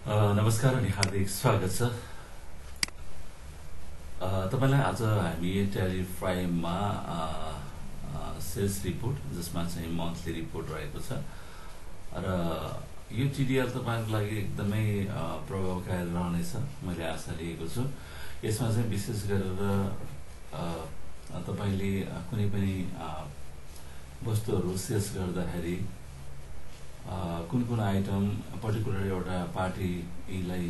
नमस्कार अनि हार्दिक स्वागत छ। तपाईलाई आज हामी टेलिफ्राइममा सेल्स रिपोर्ट जसमा चाहिँ मन्थली रिपोर्ट रहेको छ र यो टिडिएल तपाईहरुको लागि एकदमै प्रभावकारी रहनेछ मैले आशा लिएको छु। यसमा चाहिँ विशेष गरेर तपाईले कुनै पनि वस्तुहरु सेल्स गर्दाखेरि कुन आइटम पर्टिकुलर एउटा पार्टीलाई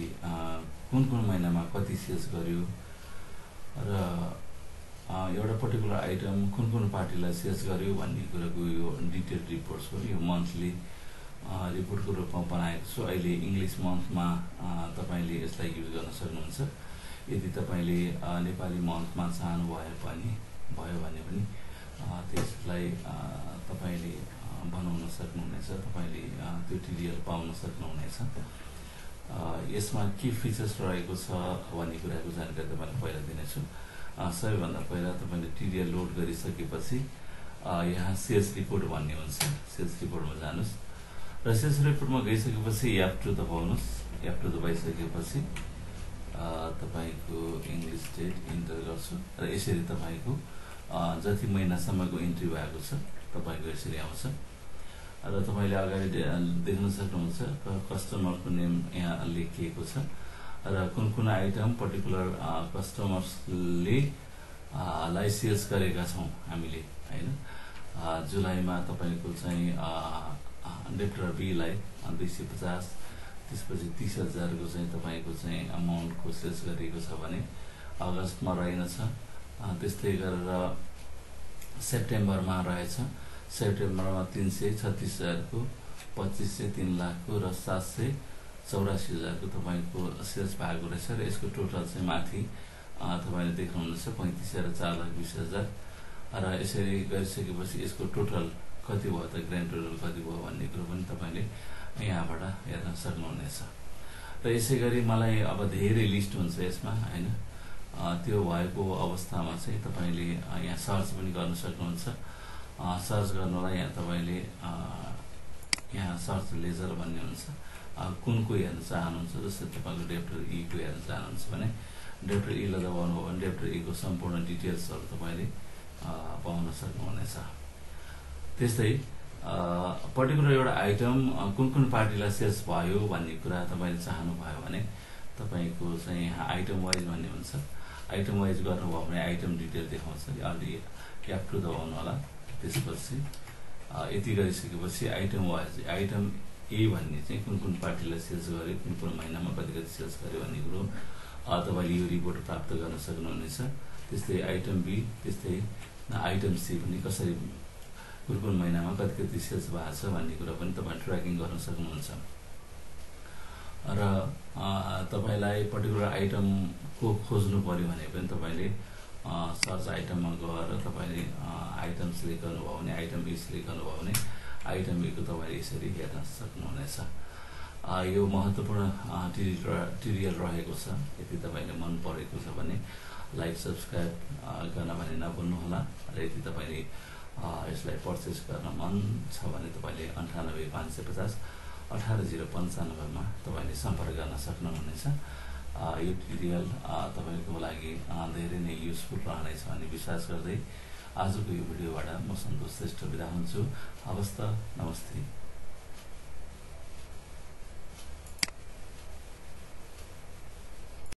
कुन महिनामा कति सेल्स गर्यो र एउटा पर्टिकुलर आइटम कुन पार्टीलाई सेल्स गर्यो भन्ने कुराको यो डिटेल रिपोर्ट्स हो। यो मन्थली रिपोर्टको रूपमा बनाएको छु। अहिले इंग्लिश मन्थमा तपाईले यसलाई युज गर्न सक्नुहुन्छ। यदि तपाईले नेपाली मन्थमा चाहनु भयो भने पनि त्यसलाई तपाईले बनाउन सक्नुहुनेछ। तपाईले त्यो टिडिएल पाउन सक्नुहुनेछ। यसमा के फिचर्स रहेको छ भन्ने कुराको जानकारी तपाईलाई पहिला दिनेछु। सबैभन्दा पहिला तपाईले टिडिएल लोड गरिसकेपछि यहाँ सेल्स रिपोर्ट भन्ने हुन्छ। सेल्स रिपोर्टमा जानुस् र सेल्स रिपोर्टमा गइसकेपछि एफ टु दबाउनुस्। एफ टु दबाइसकेपछि तपाईको इंग्लिश डेट इन्टर गर्छु र यसरी तपाईको जति महिनासम्मको इन्ट्री भएको छ तपाईको यसरी आउँछ र तपाईले अगाडि देख्न सक्नुहुन्छ कस्टमरको नेम यहाँ लेखिएको छ र कुन आइटम पर्टिकुलर कस्टमर्सले लाई सेल्स गरेका छौं हामीले हैन। जुलाईमा तपाईको चाहिँ डेप्टर बी लाई 250 त्यसपछि 30,000 को चाहिँ तपाईको चाहिँ अमाउन्ट को सेल्स गरिएको छ भने अगस्तमा रहेछ। त्यस्तै गरेर सेप्टेम्बरमा रहेछ। सेप्टेम्बरमा 336,000 को 2503 लाख को र 784,000 को तपाईको सेल्स भएको रहेछ र यसको टोटल चाहिँ माथि तपाईले देख्नुहुन्छ 35,04,20,000 र यसरी गरिसकेपछि यसको टोटल कति भयो त ग्रान्ड टोटल कति भयो भन्ने कुरो पनि तपाईले यहाँबाट हेर्न सक्नुहुनेछ। र यसैगरी मलाई अब धेरै लिस्ट हुन्छ यसमा हैन। त्यो भएको अवस्थामा चाहिँ तपाईले यहाँ सर्च पनि गर्न सक्नुहुन्छ। सर्च गर्नलाई यहाँ तपाईले यहाँ सर्च लेजर भन्ने हुन्छ। कुनको हेर्न चाहनुहुन्छ जस्तै तपाईको डेप्टर ई को हेर्न चाहनुहुन्छ भने डेप्टर ई लाई दबाउनु हो भने डेप्टर ई को सम्पूर्ण डिटेल्सहरु तपाईले पाउन सक्नुहुनेछ। त्यस्तै पर्टिकुलर एउटा आइटम कुन पार्टीलाई सेल्स भयो भन्ने कुरा तपाईले चाहनु भयो भने तपाईको चाहिँ यहाँ आइटम वाइज भन्ने हुन्छ। आइटम वाइज गर्नुभयो भने आइटम डिटेल देखाउँछ। अलि एफ टु दबाउनु होला। त्यसपछि यति गरिसकेपछि आइटम वाइज आइटम ए भन्ने चाहिँ कुन पार्टीलाई सेल्स गर्यो कुन महिनामा कति सेल्स गर्यो भन्ने कुरो तपाईले यो रिपोर्ट प्राप्त गर्न सक्नुहुनेछ। त्यस्तै आइटम बी त्यस्तै आइटम सी पनि कसरी कुन महिनामा कति सेल्स भएको छ भन्ने कुरा पनि तपाईले ट्र्याकिङ गर्न सक्नुहुन्छ। र तपाईलाई पर्टिकुलर आइटम को खोज्नु पर्यो भने पनि तपाईले सर्च आइटममा गएर तपाईले आइटम सिलेक्ट गर्नुभयो भने आइटम बी सिलेक्ट गर्नुभयो भने आइटम बी को तपाईले यसरी हेर्न सक्नुहुनेछ। यो महत्त्वपूर्ण टिडिएल रहेको छ। यदि तपाईले मन परेको छ भने लाइक सब्स्क्राइब गर्न भने नभुल्नु होला। र यदि तपाईले यसलाई परचेज गर्न मन छ भने तपाईले 98,550 18,095 मा तपाईले सम्पर्क गर्न सक्नुहुनेछ। यो टिडिएल तपाईको लागि धेरै नै युजफुल रहनेछ भन्ने विश्वास गर्दै आजको यो भिडियोबाट म सन्तोष श्रेष्ठ बिदा हुन्छु। हवस् त, नमस्ते।